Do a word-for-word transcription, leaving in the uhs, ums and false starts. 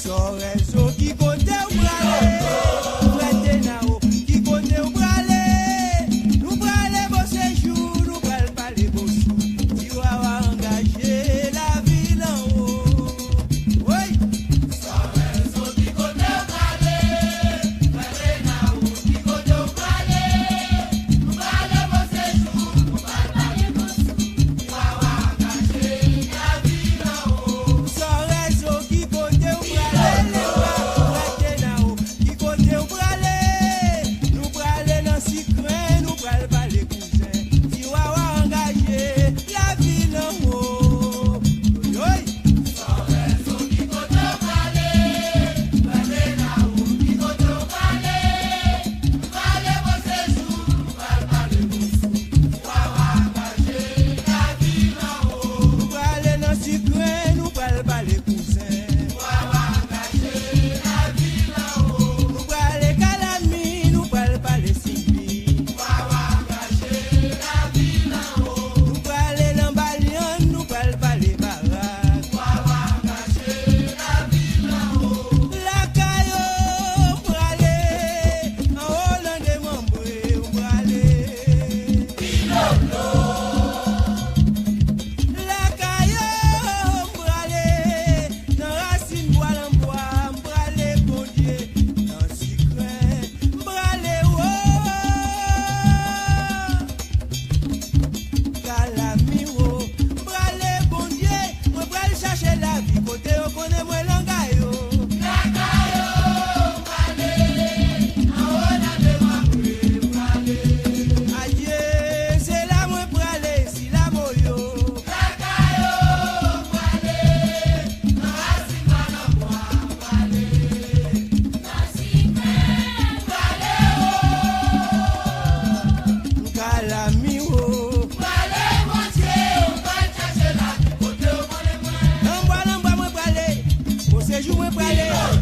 Torèzo, ki kote w prale? Frè Tenao, ki kote w prale? Nou prale Bon Sejou, nou pral pale Bon Sou. Tiwawa angaje, lavil anwo. Woy! Torèzo, ki kote w prale? Frè Tenao, ki kote w prale? Nou prale Bon Sejou, nou pral pale Bon Sou. Sò Rezo, ki kote w prale? Lepa, Frè Tenao, ki kote w prale? Nou prale nan Sikren, nou pral pale kouzen. Tiwawa angaje, lavil anwo. Yoy! Sò Rezo, ki kote w prale? Frè Tenao, ki kote w prale? Nou prale nan Sikren, nou pral pale kouzen. Nou prale Kalami, nou pral pale Silvi. Nou prale nan Balyann, nou pral pale Barak. Lakay ou m prale, anwo nan demanbre ou m prale. Lakay ou m prale, nan rasin bwa lanbwa m prale, Bondye, nan Sikren m prale wo. Kalami wo, m prale Bondye, mwen pral chache lavi kote yo konnen mwen langay yo. Lakay yo, m prale, anwo nan demanbre m prale. Adye, se la mwen prale, si la mwen yo. Lakay yo, m prale, nan rasin bwa lanbwa m prale. Kalami wo. Prale Bondye, ou pral chache lavi kote ou konnen mwen. Lanbwa, lanbwa mwen prale, Bon Sejou mwen prale.